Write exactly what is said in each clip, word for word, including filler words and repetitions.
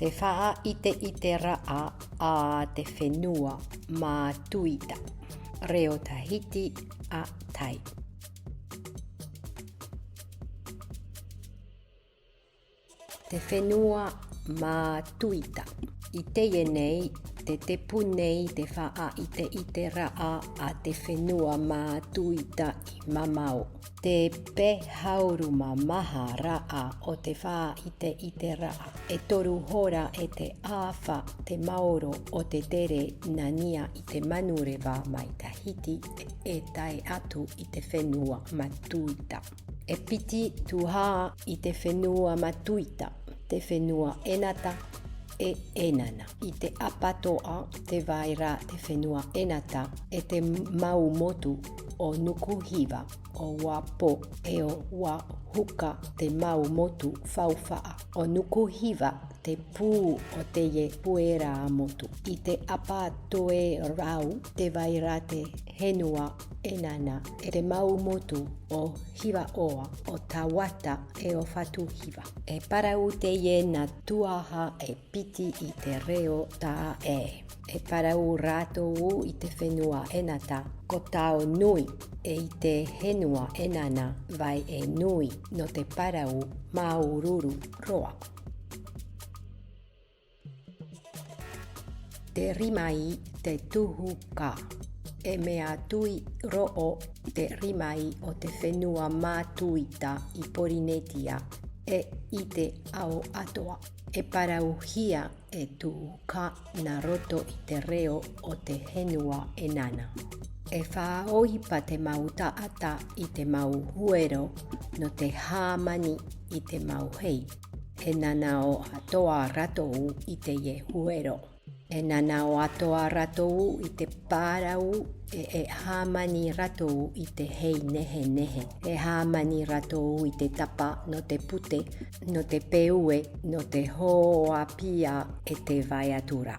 Te faʻaʻiteʻiteraʻa a te fenua Matuita. Reo Tahiti a tai. Te fenua Matuita. I teie nei, te tepu nei te faʻaʻiteʻiteraʻa a te fenua Matuita i mamao. Te pēhauruma maha raʻa o te faʻaʻiteʻiteraʻa. E toru hora e te ʻāfa te maoro o te tere nā niʻa i te manureva mai Tahiti e tae atu i te fenua Matuita. E piti tuhaʻa i te fenua Matuita, te fenua Enata e Enana. I te ʻapatoʻa te vai ra te fenua Enata e te mau motu o Nukuhiva, o Uapo e o Uahuka te mau motu faufaʻa. O Nukuhiva te pū o teie puera motu. I te ʻapatoʻa rau te vai ra te fenua Enana e te mau motu o Hivaʻoa, o Tawata e o Fatuhiva. E parau teie nā Tuaha e piti i te reo taʻa ʻē. E parau rātou i te fenua Enata, ko Taonui, e i te fenua Enana, Vaenui, nō te parau māuruuru roa. Te rimaʻi te tuhu ka. E mea tui roʻo te rimaʻi o te fenua Matuita i Porinetia e i te ao atoʻa. E parauhia e tuhu ka nā roto i te reo o te fenua Enana. E faʻaʻohipa te mau taʻata i te mau huero nō te hāmani i te mau hei. E nanaʻo atoʻa rātou i teie huero. E nanaʻo atoʻa rātou i te parau e, e hāmani rātou i te hei nehenehe. E hāmani rātou i te tapa nō te pute, nō te peue, nō te hoa pia e te vai atu ra.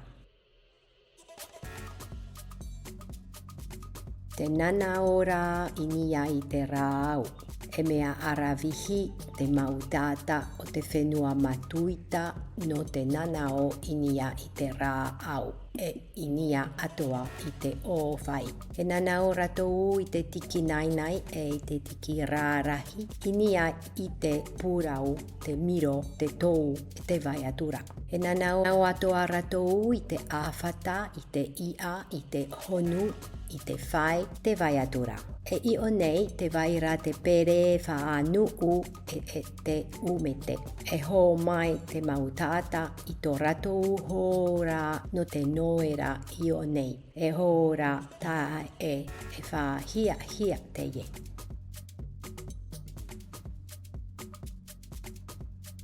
Te nanaʻo ra i niʻa i te rāʻau. E mea ʻaravihi te mau taʻata o te fenua Matuita nō te nanaʻo i niʻa i te rāʻau, e i niʻa atoʻa i te ʻōfaʻi. E nanaʻo rātou i te tiki naenae e i te tiki rarahi, i niʻa i te pūrau, te miro, te tou, e te vai atu ra. E nanaʻo atoʻa rātou i te ʻāfata, i te iʻa, i te honu, i te fae, te vai atu ra. E iʻo nei te vai ra te pere faʻanuʻu e, e te ʻumete. E hō mai te mau taʻata i tō rātou hora nō te noera iʻo nei. E hora taʻa ʻē, e faʻahiahia teie.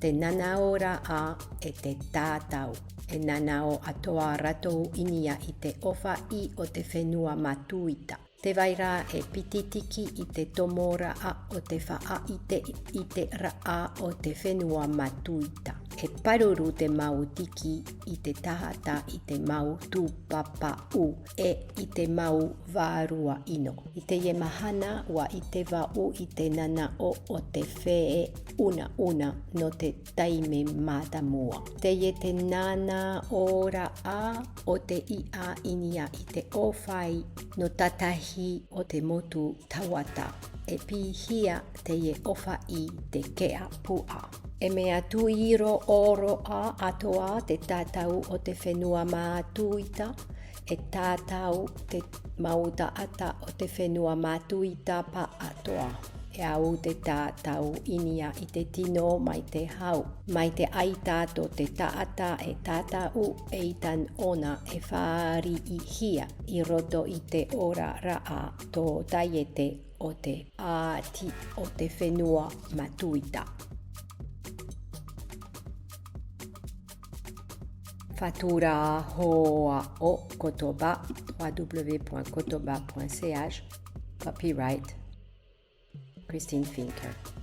Te nanaʻo ra ā e te tātau. E nanaʻo atoʻa rātou i niʻa i te ʻōfaʻi o te fenua Matuita. Te vai ra e piti tiki i te tomoraʻa o te faʻaʻiteʻiteraʻa o te fenua Matuita. E pāruru te mau tiki i te taʻata i te mau tūpapaʻu e i te mau vārua ʻino. I teie mahana, ʻua ʻite vau i te nanaʻo o te fē unauna nō te taime mātāmua. Teie te nanaʻo ra ā o te iʻa i niʻa i te ʻōfaʻi nō tātahi o te motu Tawata. E piʻihia teie ʻōfaʻi te keʻa puʻa. E mea tui roʻo roa atoʻa te tātau o te fenua Matuita, e tātau te mau taʻata o te fenua Matuita pāʻatoʻa. E au te tātau i niʻa i te tino mai te hau, mai te ʻaita tō te taʻata e tātau e i tana ʻona e fāriʻihia i roto i te oraraʻa tōtaiete o te ʻāti o te fenua Matuita. Faʻatura hoa o Kotoba, trois W point kotoba point C H, copyright Christine Finker.